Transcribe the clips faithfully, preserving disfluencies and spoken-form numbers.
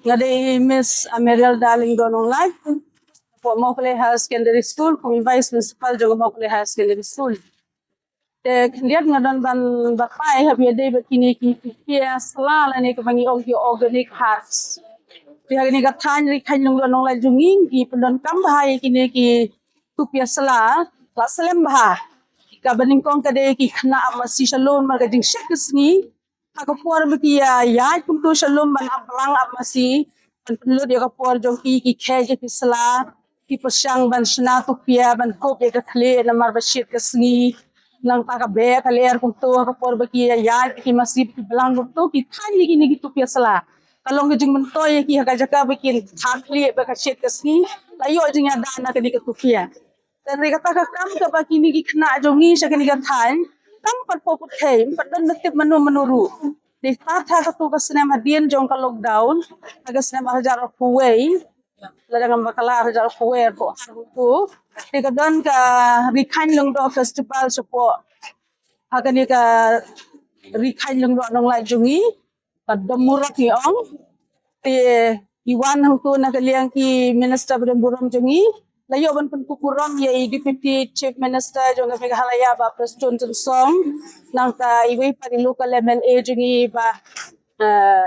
Nga dei Miss Amelia Darling Donong Lai, Mawkle Higher Secondary School, kum i Vice Principal jong Mawkle Higher Secondary School. Te khyndiat nga don ban batai ha ba ïadei bad kine ki, ki, ki sla lane kaba ngi ong ki organic herbs. Te ha kane ka thaiñ Ri Khaiñ Lyngdoh Nonglait jong ngi, ngi pyndonkam bha ïa kine ki tup ïa sla, la slem bha. Kaba nyngkong ka dei ki khynnah ap masi sha lum namar ka jingshet ka sngi. Ha ka por ba ki ïa ïaid kumto sha lum ban ap blang ap masi, ban pynlut ïa ka por jong ki, ki khet ïa ki sla, ki pyrshang ban shna tup ïa, ban kup ïa ka khlieh namar ba shet ka sngi. Nangta ka beh ka lyer kumto, ha ka por ba ki ïa ïaid ki masi ki blang kumto, ki thaiñ ïa kine ki tup ïa sla. Ka long ka jingmyntoi ïa ki ha ka jaka ba ki thah khlieh ba ka shet ka sngi, la ïoh jingïada na kane ka tup ïa. Te hynrei kata ka kam kaba kine ki khynnah jong ngi sha kane ka thaiñ, kam pat pyrthei, ym pat don na tip mano mano ruh. Te kata ha kato ka snem hadien jong ka lockdown, ha ka snem ar hajar arphew wei, lada ngam bakla ar hajar arphew wei, arphew ar, arphew. Te ka don ka Ri Khaiñ Lyngdoh Festival shapoh ha kane ka Ri Khaiñ Lyngdoh Nonglait jong ngi, ka Dombulrok ngi ong. Te i wan hangto na ka liang ki minister ba don burom jong ngi, la ïoh ban pynkup burom ïa i Deputy Chief Minister jong ka Meghalaya, Bah Prestone Tynsong, nangta iwei pat i local M L A jong ngi, Bah, eh,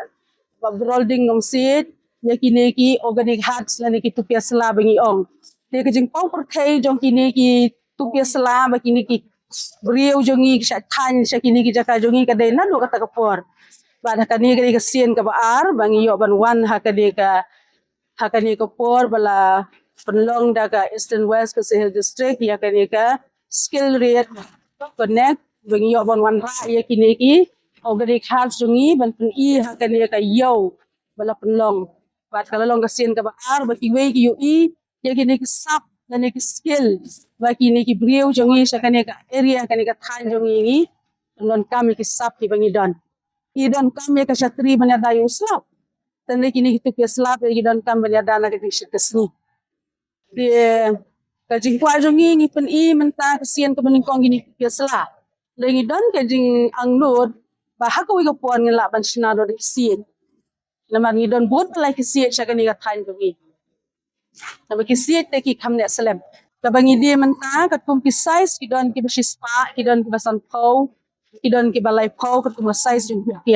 Bah Brolding Nongsiej, ïa kine ki organic herbs lane ki tup ïa sla ba ngi ong. Te ka jingpang pyrthei jong kine ki tup ïa sla ba kine ki briew jong ngi ki shah thaiñ sha kine ki jaka jong ngi ka dei naduh kata ka por. Bad ha kane ka dei ka sien kaba ar ba ngi ïoh ban wan ha kane ka, ha kane ka por ba la pynlong da ka Eastern West Khasi Hills District ïa kane ka Skill Trade Connect ba ngi ïoh ban wanrah ïa kine ki organic herbs jong ngi ban pyni ha kane ka ïew ba la pynlong. Bad ka la long ka sien kaba ar ba kiwei ki ïohi ïa kine ki sap lane ki skill ba kine ki briew jong ngi sha kane ka area, kane ka thaiñ jong ngi, ngi pyndonkam ïa ki sap kiba ngi don. Ki donkam ïa ka shatri ban ïada ïa u slap. Te hynrei kine ki tup ïa sla ki donkam ban ïada na ka jingshet ka sngi. Te ka jingkwah jong ngi, ngi pyni mynta ka sien kaba nyngkong kine ki tup ïa sla. Te ngi don ka jingangnud ba ha kawei ka por ngin lah ban shna da ki sien. Namar ngi don bun ba la ki siej sha kane ka thaiñ jong ngi. Namar ki siej te ki kham neh slem. Kaba ngi die mynta katkum ki size, ki don kiba shispah, ki don kiba sanphew, ki don kiba laiphew, katkum ka size jong ki.